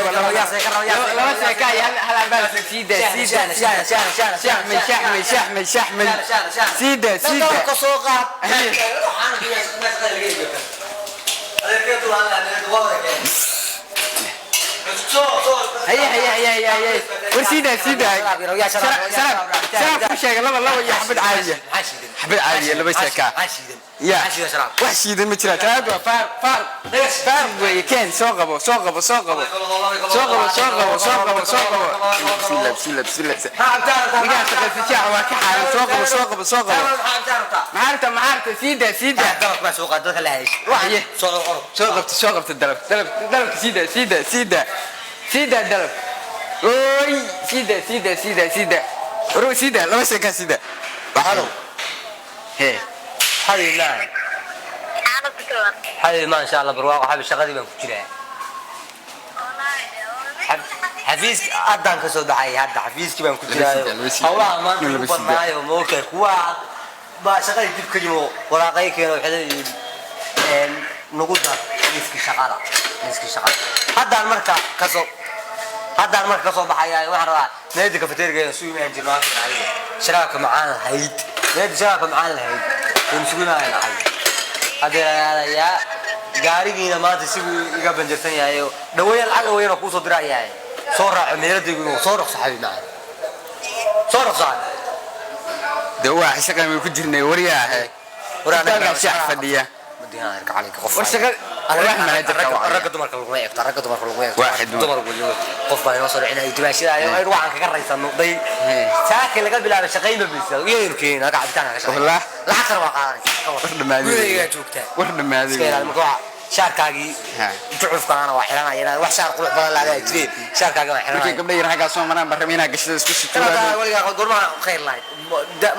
Laba sheeka iyo hal albaab. Siida, siida, shaxmay, shaxmay, shaxmay, shaxmay, siida, siida. Dalabka soo qaad. Haye, haye, haye, haye, haye, war siida, siida. Sharaab, sharaab ku sheega. Laba, laba iyo xabad caadiya, xabad caadiya, laba sheeka ya. Wax shiidan ma jiraan. Sharaabka waa faar, faar, faar weeye. Keen, soo qabo, soo qabo, soo qabo, soo qabo, soo qabo, soo qabo, soo qabo. Bismillah, bismillah, bismillah. Ninkaan shaqaysa shaaca waa ka xaaran. Soo qabo, soo qabo, soo qabo. Maxaa rabtaa? Maxaa rabtaa? Siida, siida. Haye, soo qabta, soo qabta. Dalab, dalab, dalabka. Siida, siida, siida, siida, dalab. Oy, siida, siida, siida, siida. Oro, siida, laba sheekaa, siida. Halo. Hee. Xabiib maa. Xabiib, maasha Allah, barwaaqo. Xabiib, shaqadii baan ku jiraa. Xafiis haddaan ka soo baxay, hadda xafiiskii baan ku jiraayo. Hawlaha maanta ugu badnaayo, maogtahay, kuwa baa shaqadii dib ka yimo, waraaqay keeno, waxay leeyihiin nagu dar liiskii shaqada, liiskii shaqada. Haddaan marka kasoo baxaya, waxaan rabaa meeda kafeteriga sugu imaan jirno halkan adiga sharaabka macaan lahayd, meeda sharaabka macaan lahayd aynu sugu imaan lahayd. Hadda aadayaa gaarigiina maanta siduu iga banjarsan yahay. Dhaweeya, lacag dhaweeyana kuusoo dirayahay. Soo raaco meeladaygu, soo dhaqso, xabiib macaan, soo dhaqso. De waa shaqan way ku jirnay, waryaa warkaa shaax fadhiya. War shaqa war managerka waa Ragga dumarka laguma eegto, ragga dumarka laguma eegto. Waaxid dumar weliba qof baa inoo soo dhicinaya dimaashada aynu waxaan kaga raysano day saaka laga bilaabay shaqaynba bisa iyaynu keenin halka cabitaanka ka shaqeyn. Wallah. Lacagtana waa qaadanaysa. War dhamaaday. Gurigaygaa joogtaa. War dhamaaday. Iska ilaali marka waxa shaarkaagii jucufkaana waa xiranaya, wax shaar qurux badan laadaa jireen, shaarkaagii waa Markay xiranaya. gabdha yar xaggaa soo maraan barrama inaa gashada isku Inaad sutuuraan. Weligaa goormaa khayr lahayd?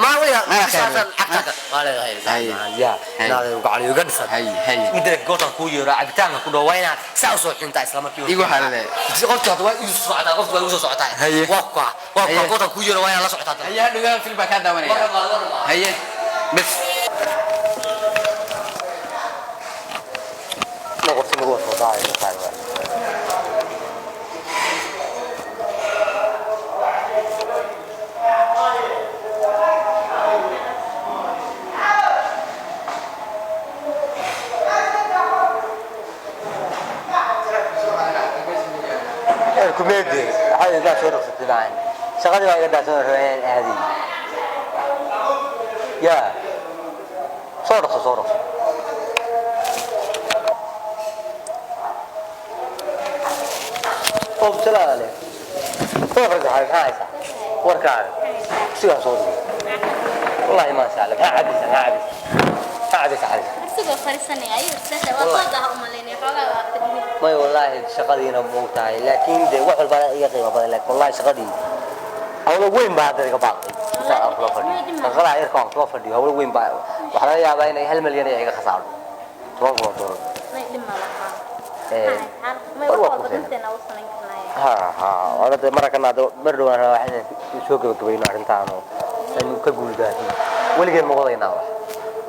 Maa weligaa Mana khayr saasan lahayd. xagtaaga waa leedahay. Hay. Ya. Hay. Inaad gacaliyo iga dhisan. Hay, hay. Midda goortaan kuu yeero cabitaanka ku dhawo, waa inaad saa usoo xuntaa isla markii. Igu halle. Qoftu hadda waa igu soo socotaa, qoftu waa igu soo socotaa. Haye. Waa ku kaa, waa ku Haye. kaa. Goortaan kuu yeero waa inaad la socotaa. Haye, hadhow fil baa kaa daawanaya. Haye, bas. Noqoto nagu soo dhacay. Kumeede waxay iga soo dhaqsatay macaan, shaqadii baa iga daadsan, rabay inaan aaday. Ya, soo dhaqso, soo dhaqso. Oo salaale soo dhaqso. Maxaa haysaa? Warkaaga sigaa soo dhigay. Wallahi maasha Allah. Maxaa cabaysaa? Maxaa cabaysaa? Maxaa cabaysaa, xabiib? Kursigoo fariisanaya ayuu istaagay. Waa soo daha u malaynaya, xoogaa waa fadhiyo. May, wallaahi shaqadiina moogtahay, laakiin de wax walba iga qiimo badan, laakiin wallahi shaqadii hawlo weyn baa hadda iga baaqday inta aan kula fadhiyo. Shaqada yarka aan kula fadhiyo hawlo weyn baa, waxaa laga yaabaa inay 1 milyan ay iga khasaardo, 10,000 oo doolar. May, dhib ma laha. May, War wax waa ku walba fiican. danteena u samayn karnaaye. Ha ha, hore de markan hadda mar dhowaan rabaa waxaan soo gabagabayno arrintaan oo aynu ka guulgaarno. Weligeen ma wadaynaa wax?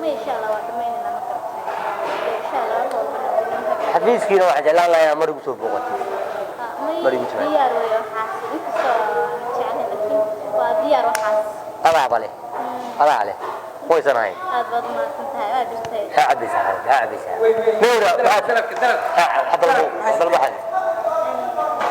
May, insha Allah waa dhamaynaynaa, ma kartay, insha Allah wax walba na Xafiiskiina waxaan jeclaan lahaa inaad mar igu soo booqatid. May. Mar igu timaad. Diyaar weeye waxaas, inkastoo aan jeclahay, laakiin waa diyaar waxaas. Adaa leh, adaa leh, waysan ahayn. Aad baad umahadsan tahay, waa jirtay. Maxaa cabaysaa, xabiib? Maxaa cabaysaa? Nuura, maxaa Dalabka, dalab. Hadda lagu hadda lagu xadis.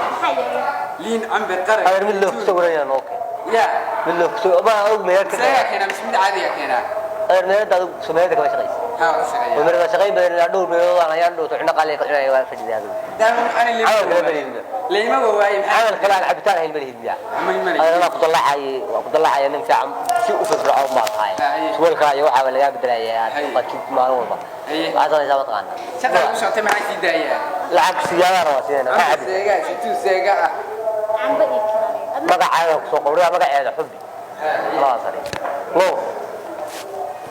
Maxaa yeelay? Liin, cambe, qara. Adeer, mid loo kusoo waranaya noo keen. Ya. Mid loo kusoo ma og meelad ka Isagaa keenaa mise mid caadiga keenaa? Adeer, meelada adigu sameeyada kama shaqaysa. Haa, waa ka shaqeeyaa. Meelada shaqayn badan ilaa dhowr meelood aan ayaan dhowto cunno qaali ka cunaya waa fadhidaa adigu. Daawan ani Camal kale ma lihid. Liimaba waaye, maxaa? Camal kale aan cabitaan ahayn ma lihid miyaa? Ma Adeer, anaa ku dallacayay, waa ku dallacaya, nin fiican si u firfircoon baa tahay. Haye. Suweelkaa iyo waxaa lagaa bedelaya aad Haye. qatid maalin walba. Haye. Waxaad sanaysaa mataqaanaa. Shaqa ugu socotay, maxaa sii daayaa? Lacag siyaadana waa siinayna. Maxaa Cambe cabaysaa? seega, situu seega ah. Cambe iyo kinaanay. Magaceeda kusoo qowriya, magaceeda xubbi labaa sare low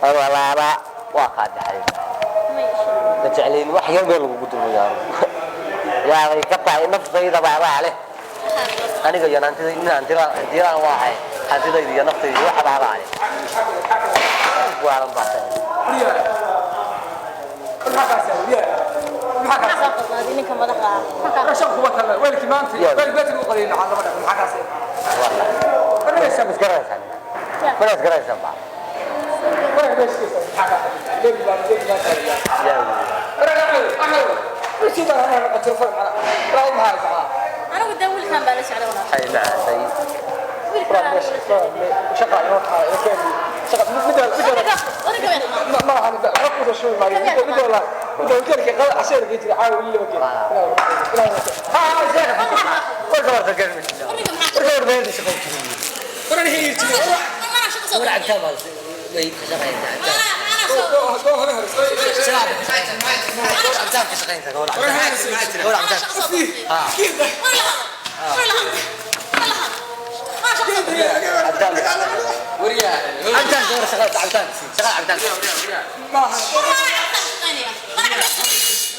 laba waa qaadaxay. May, insha Allah. Ma jeclayn wax yar meel lagugu dulmiyaa, yaabay ka tahay naftayda baa leh aniga iyo hantida nin hantida hantilaan waa ahay, hantidayda iyo naftayda iyo waxa baa leh waalan baa tahay. Waryaare. Maxaa kaasaa waryaare? Maxaa kaa qaldaaday ninka madaxda ah? Maxaa kaa Shaqo kuma kala weelkii maanta weel beetan u qadiyay maxaa laba dhaqan maxaa kaas Ma isgaranaysaan? Ma isgaranaysaan ba? Anigu dee wiilkan baa la socday walaal. Ay macaantay. Wiilkan baa la socday. Odayga odayga way qamaan. Warka warka garmi. Odayga maxaa Warka warka meesha shaqo ku jiro. Mana shaqo soo War qabtay. cabitaan baa way ka shaqeyntaa. Mana soo Sharaab. Gabadh cabitaan ka shaqeyntaa, gabadh cabitaan. Gabadh mana cabitaan. shaqo soo qabtay. War la hadal. War la hadal. War la hadal. Mana shaqo soo qabtay. Cabitaan. Cabitaan gabadh shaqada cabitaan. Shaqada cabitaan. War mana cabitaan shaqeynaya. Mana cabitaan shaqeynaya.